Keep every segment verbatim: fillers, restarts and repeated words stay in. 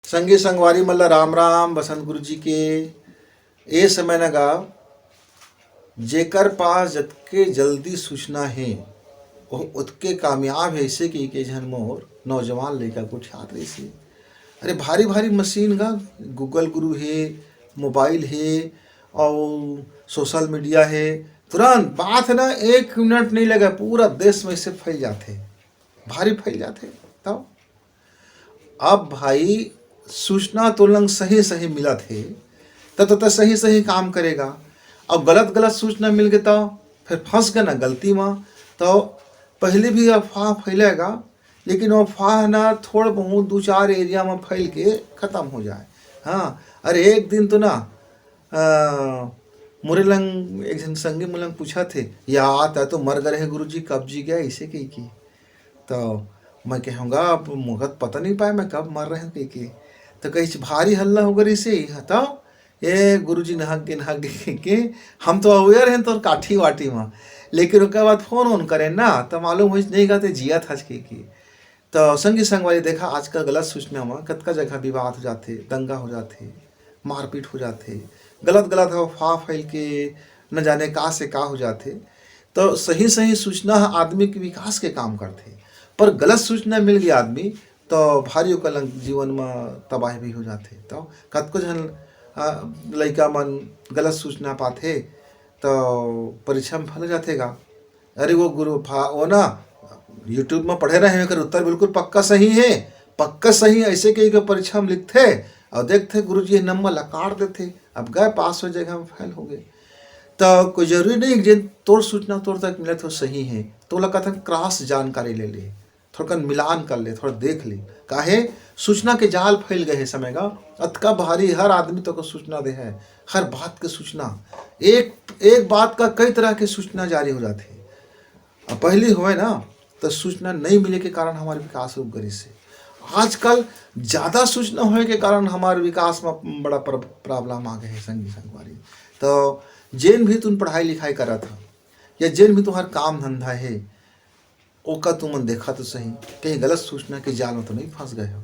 संगी संगवारी मन ला राम राम। बसंत गुरु जी के ए समय न गा, जेकर पास जतके जल्दी सूचना हे, ओह ओतके कामयाब हे। अइसे कहिके झन मोर नौजवान लइका गोठियात रहिसे। अरे भारी भारी मशीन गा, Google गुरु हे, मोबाइल हे, अउ सोशल मीडिया हे। तुरंत बात हे ना, एक मिनट नहीं लगे, पूरा देश में से फैल जाथे, भारी फैल जाथे। तब अब भाई, सूचना तो लंग सही सही मिलत हे, त तो, तो सही सही काम करेगा। अब गलत गलत सूचना मिल गे, तो फिर फंस गए ना गलती में। तो पहले भी अफवाह फैलेगा, लेकिन वो अफवाह ना थोड़ बहुत दो चार एरिया में फैल के खत्म हो जाए। हाँ, अरे एक दिन तो ना, अ, मोरे लंग एक झन संगी मोर लंग पूछा थे, "या तै तो मर गए रहे गुरुजी, कब जी गया?" इसे कही की। तो मैं कहूँगा, "अब मोला तो पता नहीं पाए मैं कब मर रहे हूँ," कही की। तो कही, "भारी हल्ला हो गई से ही तो, ए गुरुजी नहक के, नहक के, के हम तो अवेयर हैं तोर काठी वाठी में।" लेकिन ओकर बाद फोन ओन करे ना, तो मालूम होइस नहीं गा ते जिया था कही की। तो संगी संगवारी, देखा, आजकल गलत सूचना में कतका जगह विवाद हो जाथे, दंगा हो जाथे, मारपीट हो जाथे, गलत गलत अफवाह फैल के न जाने का से का हो जाथे। तो सही सही सूचना ह आदमी के विकास के काम करथे, पर गलत सूचना मिल गया आदमी, तो भारी ओकर लंग-, जीवन में तबाही भी हो जाथे। तो कतको झन, आ, लइका मन गलत सूचना पाथे, तो परीक्षा में फेल हो जाथे गा। अरे वो गुरु फा-, वो ना YouTube में पढ़े रहे, एकर उत्तर बिल्कुल पक्का सही है, पक्का सही, ऐसे कही के परीक्षा में लिखथे और देखथे गुरुजी नंबर ला काट देथे। अब गए पास हो जगह में फेल हो गए। तो कोई जरूरी नहीं कि जे तोर सूचना तोर तक मिलत हो सही है, तो ओला कथन क्रॉस जानकारी ले ले, थोड़कन मिलान कर ले, थोड़ा देख ले। काहे? सूचना के जाल फैल गए हे समय का, अतका भारी, हर आदमी तो को सूचना दे है, हर बात के सूचना, एक, एक बात का कई तरह के सूचना जारी हो जाथे। अब पहली होए ना, तो सूचना नहीं मिले के कारण हमारे विकास रुक गए से। आजकल ज्यादा सूचना होए के कारण हमारे विकास में बड़ा प्र-, प्रॉब्लम आ गए है संगी संगवारी। तो जेन भी तुम पढ़ाई लिखाई करत हो या जेन भी तुम्हार काम धंधा है, ओका तुमन देखा तो सही, कहीं गलत सूचना के जाल में तो नहीं फंस गए हो।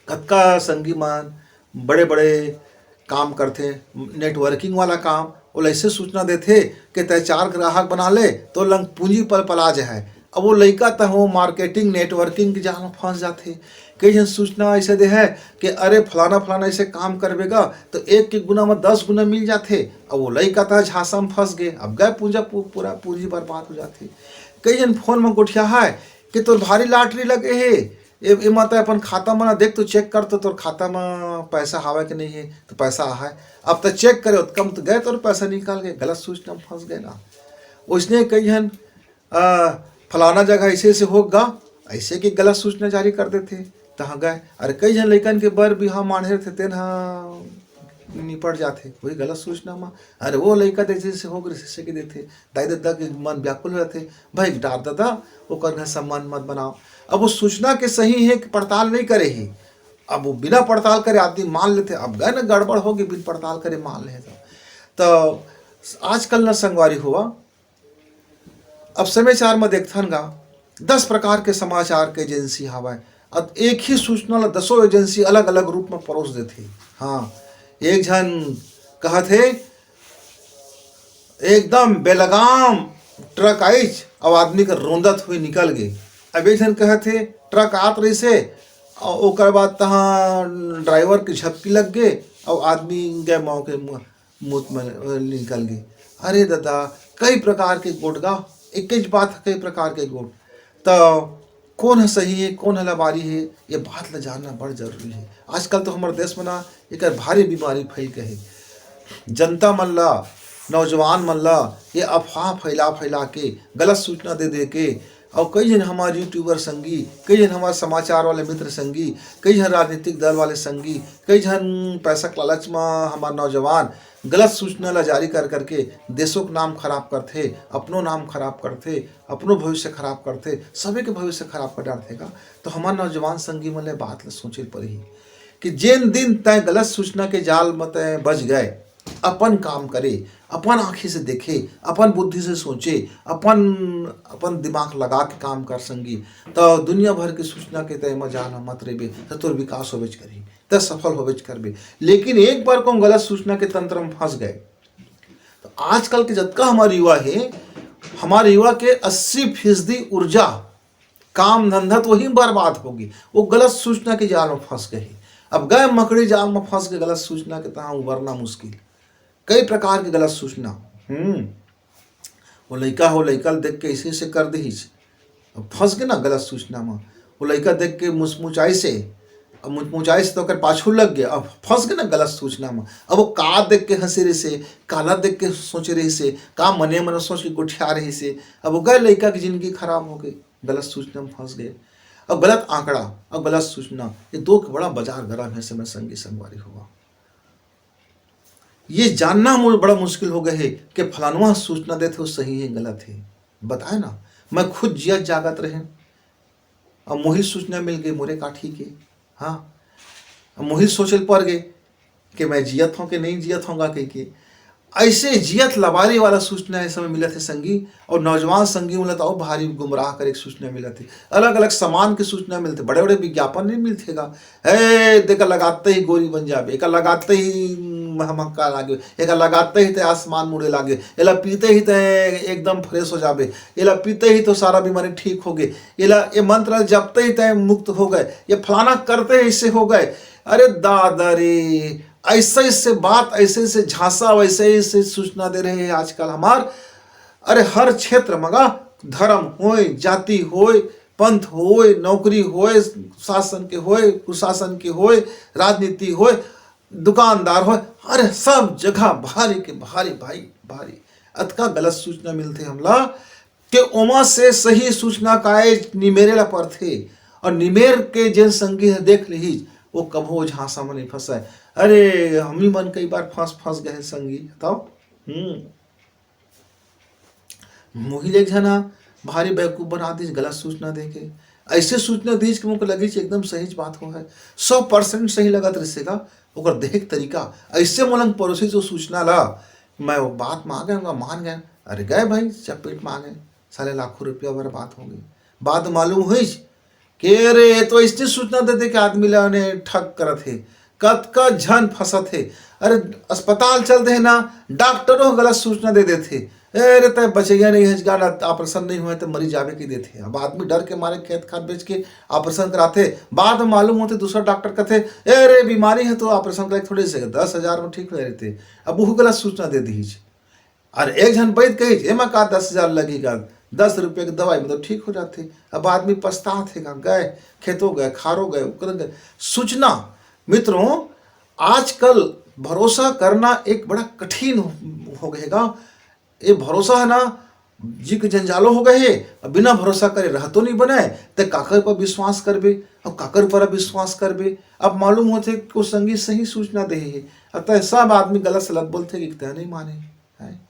कतका संगी मन बड़े-बड़े काम करथे, नेटवर्किंग वाला काम, ओला ऐसे सूचना देथे कि तै चार ग्राहक बना ले, तो लंग पूंजी पल पला जाए। अब वो लइका त हो मार्केटिंग, नेटवर्किंग के जाल में फंस जाथे। कई झन सूचना ऐसे दे है कि अरे फलाना, फलाना ऐसे काम करबे गा, तो एक के गुना में दस गुना मिल जाथे। अब वो लइका त झांसा में फंस गे, अब गए पूंजा पू-, पूरा पूंजी बर्बाद हो जाथे। कई झन फोन में गोठिया है कि तोर भारी लॉटरी लगे हे, ए, ए माता अपन खाता में ना देख, तो चेक कर, तो तोर खाता में पैसा हावय कि नहीं है, तो पैसा है। अब तो चेक करे, ओतका में तो गए, तोर पैसा निकाल के गलत सूचना में फंस गए ना। उसने कही हन, आ, फलाना जगह ऐसे ऐसे हो गा, ऐसे की गलत सूचना जारी कर देथे, तहाँ गए। अरे कई झन लइकन के बर बिहाव माने रथे, तेन ह निपट जाथे वही गलत सूचना में। अरे वो लइका दे जैसे हो गए, ऐसे के देथे, दाई ददा के मन व्याकुल हो जाथे, भाई डार ददा, ओकर घर सम्मान मत बनाओ। अब वो सूचना के सही है कि पड़ताल नहीं करे ही, अब वो बिना पड़ताल करे आदमी मान लेथे, अब गए ना गड़बड़ होगी, बिन पड़ताल करे मान ले तो। तो आजकल ना संगवारी हुआ, अब समाचार में देखथन गा, दस प्रकार के समाचार के एजेंसी हवय, अब एक ही सूचना ला दसों एजेंसी अलग-अलग रूप में परोस देथे। हाँ, एक झन कहत हे, एकदम बेलगाम ट्रक आइच अउ आदमी के रोंदत हुए निकल गे। अब एक झन कहत हे, ट्रक आत रहिसे, अउ ओकर बाद तहाँ ड्राइवर के झपकी लग गे, अउ आदमी गए मौके म-, मौत में, अ, निकल गे। अरे दादा, कई प्रकार के गोठ गा, एक ही बात, कई प्रकार के गोठ। तो कौन ह सही है, कौन ह लबारी है, ये बात ला जानना बड़ जरूरी है। आजकल तो हमारे देश में ना एकर भारी बीमारी फैल के है। जनता मन ला, नौजवान मन ला ये अफवाह फैला फैला के, गलत सूचना दे दे के, और कई झन हमारे यूट्यूबर संगी, कई झन हमारे समाचार वाले मित्र संगी, कई झन राजनीतिक दल वाले संगी, कई झन पैसा के लालच में हमारे नौजवान गलत सूचना ला जारी कर करके देशों के नाम खराब करथे, अपनो नाम खराब करथे, अपनो भविष्य खराब करथे, सभी के भविष्य खराब कर डारथे का। तो हमारे नौजवान संगी मन ले बात ला सोचे ल परही कि जेन दिन तय गलत सूचना के जाल में तय बच गए, अपन काम करे, अपन आँखी से देखे, अपन बुद्धि से सोचे, अपन अपन दिमाग लगा के काम कर संगी, त दुनिया भर के सूचना के तय म जाल म मत रहिबे, त तोर विकास होबेच करही, त सफल होबेच करबे। लेकिन एक बार कहूँ गलत सूचना के तंत्र म फंस गए, तो आजकल के जतका हमार युवा हे, हमार युवा के अस्सी फीसदी ऊर्जा, काम धंधा तो वही बर्बाद होगी, वो गलत सूचना के जाल में फंस गए। अब गए मकड़ी जाल में फंस के गलत सूचना के तहाँ उबरना मुश्किल। कई प्रकार के गलत सूचना। हम्म वो लइका हो, लइका ल देख के ऐसे ऐसे कर दीस, अब फंस गए ना गलत सूचना में। वो लइका देख के मुचमुचाइसे, अब मुचमुचाइसे तो ओकर पाछू लग गए, अब फंस गए ना गलत सूचना में। अब वो का देख के हंसे रहिसे, काला देख के सोचे रहिसे, का मने मने सोच के गोठिया रहिसे, अब वो गए लइका की जिंदगी खराब हो गई, गलत सूचना में फंस गए। अब गलत आंकड़ा, अब गलत सूचना, ये दो के बड़ा बाजार गरम हे समय संगी संगवारी हो। ये जानना मु-, बड़ा मुश्किल हो गए हे कि फलानवा सूचना देथे वो सही हे गलत हे। बताए ना, मैं खुद जियत जागत रहें, अब मोहिल सूचना मिल गई मोरे काठी के। हाँ, अब मोहिल सोचे ल पर गए कि मैं जियत हों कि नहीं जियत हों गा कहिके। ऐसे जियत लबारी वाला सूचना ए समय मिलत हे संगी, और नौजवान संगी मन ल तो अउ भारी गुमराह करे के सूचना मिलत हे। अलग अलग सामान के सूचना मिलथे, बड़े बड़े विज्ञापन नहीं मिलथे गा। ए, एकर लगाते ही गोरी बन जाबे, एकर लगाते ही महमक्का लागे, एकर लगाते ही तय आसमान मुड़े लागे, एला पीते ही तय एकदम फ्रेश हो जाबे, एला पीते ही तो सारा बीमारी ठीक हो गे, एला, ये मंत्र जपते ही तय मुक्त हो गए, ये फलाना करते ही इससे हो गए। अरे दादा रे, ऐसे ऐसे बात, ऐसे ऐसे झांसा, वैसे ऐसे सूचना दे रहे हैं आजकल हमार। अरे हर क्षेत्र मगा, धर्म होय, जाति होय, पंथ होय, नौकरी होय, शासन के होय, कुशासन के होय, राजनीति होय, दुकानदार होय, अरे सब जगह भारी के भारी भाई, भारी। अतका गलत सूचना मिलथे हमला के ओमा से सही सूचना काय निमेरे ला परथे। और निमेर के जेन संगी ह देख लिहिस, वो कभो झांसा म नहीं फंसय। अरे हमी मन कई बार फंस फंस गए हैं संगी, बताओ। हम्म मोहिल एक झना भारी बेवकूफ बना दीस गलत सूचना देके। ऐसे सूचना दीस कि मोके लगिस एकदम सही बात हो है, सौ परसेंट सही लगत रहिसे गा। ओकर देहे के तरीका ऐसे मोला परोसिस वो सूचना ला, मैं वो बात में आ गए, मान गए। अरे गए भाई, चपेट में आ गए, साले लाखों रुपया बर्बाद हो गए। बाद मालूम हुई कि अरे ये तो ऐसी सूचना दे दे के आदमी ला ने ठग करत हे, कतका झन फंसत हे। अरे अस्पताल चलते हैं ना, डॉक्टरों गलत सूचना दे देते, अरे तय बचेगा नहीं है, ऑपरेशन नहीं हुआ तो मरी जावे की देते। अब आदमी डर के मारे खेत खार बेच के ऑपरेशन कराते, बाद में मालूम होते दूसरा डॉक्टर कहते, अरे बीमारी है तो ऑपरेशन करा थोड़े से दस हजार में ठीक हो रहते। अब वो गलत सूचना दे दीजिए। और एक झन बैद कही, "एमा का दस हजार लगही का? दस रुपये के दवाई में तो ठीक हो जाथे।" अब आदमी पछतात हे का, गए, खेतो गए, खारो गए, उकर गए। सूचना, मित्रों, आजकल भरोसा करना एक बड़ा कठिन हो, हो गए गा। ये भरोसा है ना, जी के जंजालो हो गए हे। अब बिना भरोसा करे रहतो नहीं बने, ते काकर पर विश्वास करबे? अब काकर पर विश्वास करबे? अब मालूम होथे कि वो संगी सही सूचना दे हे, अतः सब आदमी गलत सलत बोलथे कि ते नहीं माने। हैं?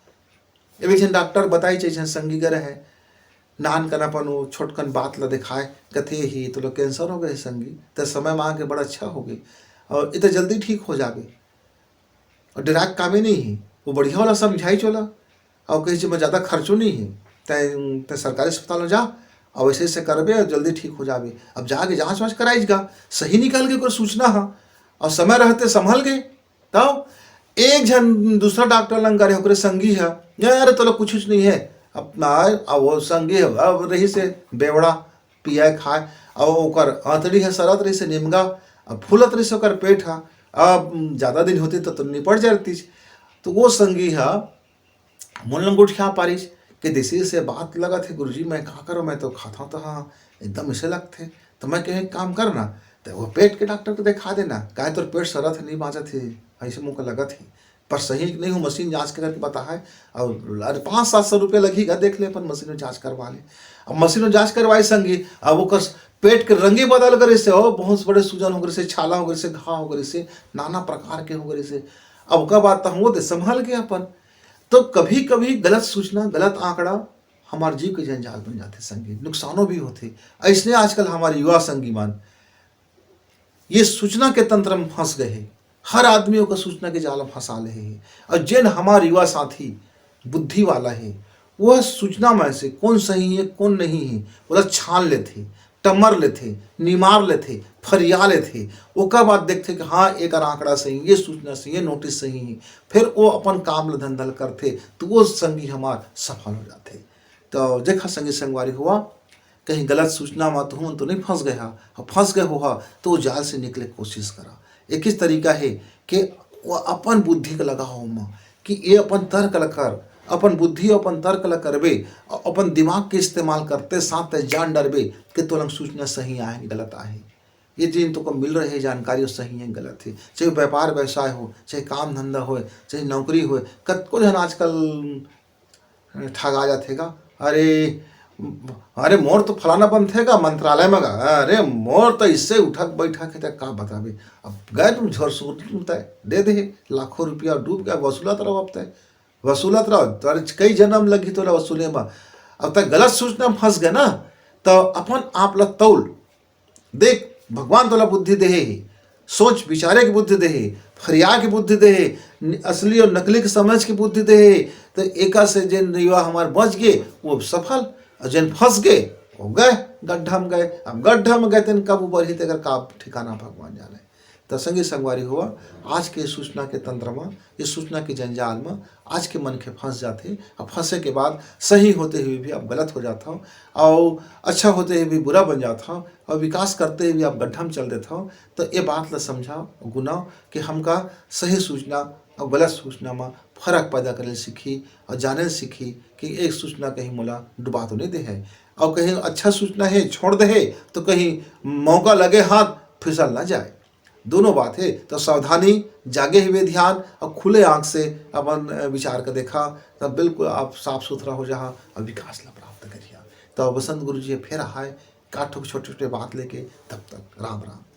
एक झन डॉक्टर बताई, एक झन संगी करे है, नान कन अपन वो छोटकन बात ला दिखाए, कथे ही तो लोग कैंसर हो गए संगी, त समय मांग के बड़ा अच्छा हो गई, और इत जल्दी ठीक हो जाबे, और डराक कामे नहीं है, वो बढ़िया वाला समझाई चोला, और कही मैं ज़्यादा खर्चो नहीं है, तय तय सरकारी अस्पताल में जा, और ऐसे ऐसे करबे और जल्दी ठीक हो जाबे। अब जाके जांच वांच कराई गा, सही निकल के कोई सूचना हा, और समय रहते संभल गए। तब एक झन दूसरा डॉक्टर लंग करे, ओकरे संगी है, "अरे तोला कुछ कुछ नहीं है।" अब ना, अब वो संगी है, अब रही से बेवड़ा, पियाए खाए, अब ओकर आंतड़ी है सरत रही से निमगा, अब फूलत रही से ओकर पेट है, अब ज़्यादा दिन होती तो, तो निपट जातीस। तो वो संगी है, मोला गोठिया पारिस कि जैसे जैसे बात लगत है, "गुरुजी मैं का करो, मैं तो खाता तो हाँ एकदम ऐसे लगते।" तो मैं कहे, "काम करना, तो वो पेट के डॉक्टर को दिखा देना, काहे तोर पेट सरत है, नहीं बाजत है, ऐसे मोके लगत है।" पर सही नहीं हूँ, मशीन जांच के करके बता है, और अरे पाँच सात सौ रुपये लगेगा, देख ले अपन मशीन में जांच करवा ले। अब मशीन में जांच करवाई संगी, अब ओकर पेट के रंगे बदल करे से हो, बहुत बड़े सूजन हो गए से, छाला हो गए से, घाव हो गए से, नाना प्रकार के हो गए से। अब ओकर बाद तो हम वो दे संभाल के अपन। तो कभी कभी गलत सूचना, गलत आंकड़ा हमार जीव के जंजाल बन जाते संगी, नुकसानो भी होते। ऐसने आजकल हमारे युवा संगी मन ये सूचना के तंत्र में फंस गए हैं। हर आदमी ओकर सूचना के जाल में फंसा ले हे। और जेन हमार युवा साथी बुद्धि वाला हे, वह सूचना में से कौन सही है, कौन नहीं है, ओला छान लेथे, टमर लेथे, निमार लेथे, फरिया लेथे। ओकर बाद देखथे कि हाँ, एकर आंकड़ा सही, ये सूचना सही, ये नोटिस सही है। फिर वो अपन काम ल धंधा ल करथे, तो वो संगी हमार सफल हो जाथे। तो देखा संगी संगवारी हुआ, कहीं गलत सूचना में तुहमन तो नहीं फंस गए हा, और फंस गए हो हा, तो वो जाल से निकले के कोशिश करा। एक ही तरीका है कि वो अपन बुद्धि के लगाओ ओमा, कि ये अपन तर्क ल कर, अपन बुद्धि, अपन तर्क ल करबे, अउ अपन दिमाग के इस्तेमाल करते साथ तैं जान डरबे कि तोला सूचना सही आहे कि गलत आहे। ये जिन तोको मिल रहे जानकारी, वो सही है, गलत है। चाहे व्यापार व्यवसाय हो, चाहे काम धंधा होए, चाहे नौकरी होए, कतको झन आजकल ठगा जाथे गा। अरे, अरे मोर तो फलाना बनथे गा मंत्रालय में गा, अरे मोर तो इससे उठक बैठक है, त का बताबे। अब गए तुम झोर सूट तय दे दे, लाखों रुपया डूब गया, वसूलत रहो अब तय, वसूलत रहो, तोरे कई जन्म लगी तोला वसूले में। अब तक गलत सूचना में फंस गए ना, तो अपन आप ला तौल। देख, भगवान तोला बुद्धि देहे हे, सोच विचारे के बुद्धि देहे हे, फरिया के बुद्धि देहे हे, न-, असली और नकली के समझ के बुद्धि देहे हे। तो एका से जेन युवा हमार बच गे, वो सफल, और जेन फंस गे, वो गए, गड्ढा में गए। अब गड्ढा में गए, तेन कब उबरही, तेकर का ठिकाना भगवान जाने। तो संगी संगवारी हुआ, आज के सूचना के तंत्र में, ये सूचना के जंजाल में आज के मनखे फंस जाथे। अब फंसे के बाद सही होते हुए भी अब गलत हो जात हव, और अच्छा होते हुए भी बुरा बन जात हव, और विकास करते हुए भी आप गड्ढा में चल देत हव। तो ये बात ला समझाओ, गुनाओ कि हमका सही सूचना और गलत सूचना में फर्क पैदा करे सीखी और जाने सीखी कि एक सूचना कहीं मोला डुबा तो नहीं दे है, और कहीं अच्छा सूचना है छोड़ दे है, तो कहीं मौका लगे हाथ फिसल ना जाए। दोनों बात है। तो सावधानी, जागे हुए ध्यान और खुले आंख से अपन, अ, विचार का देखा, तब बिल्कुल आप साफ सुथरा हो जहा और विकास ला प्राप्त करिया। तो बसंत गुरु जी फेर आए का ठोक छोटे छोटे बात लेके। तब तक राम राम।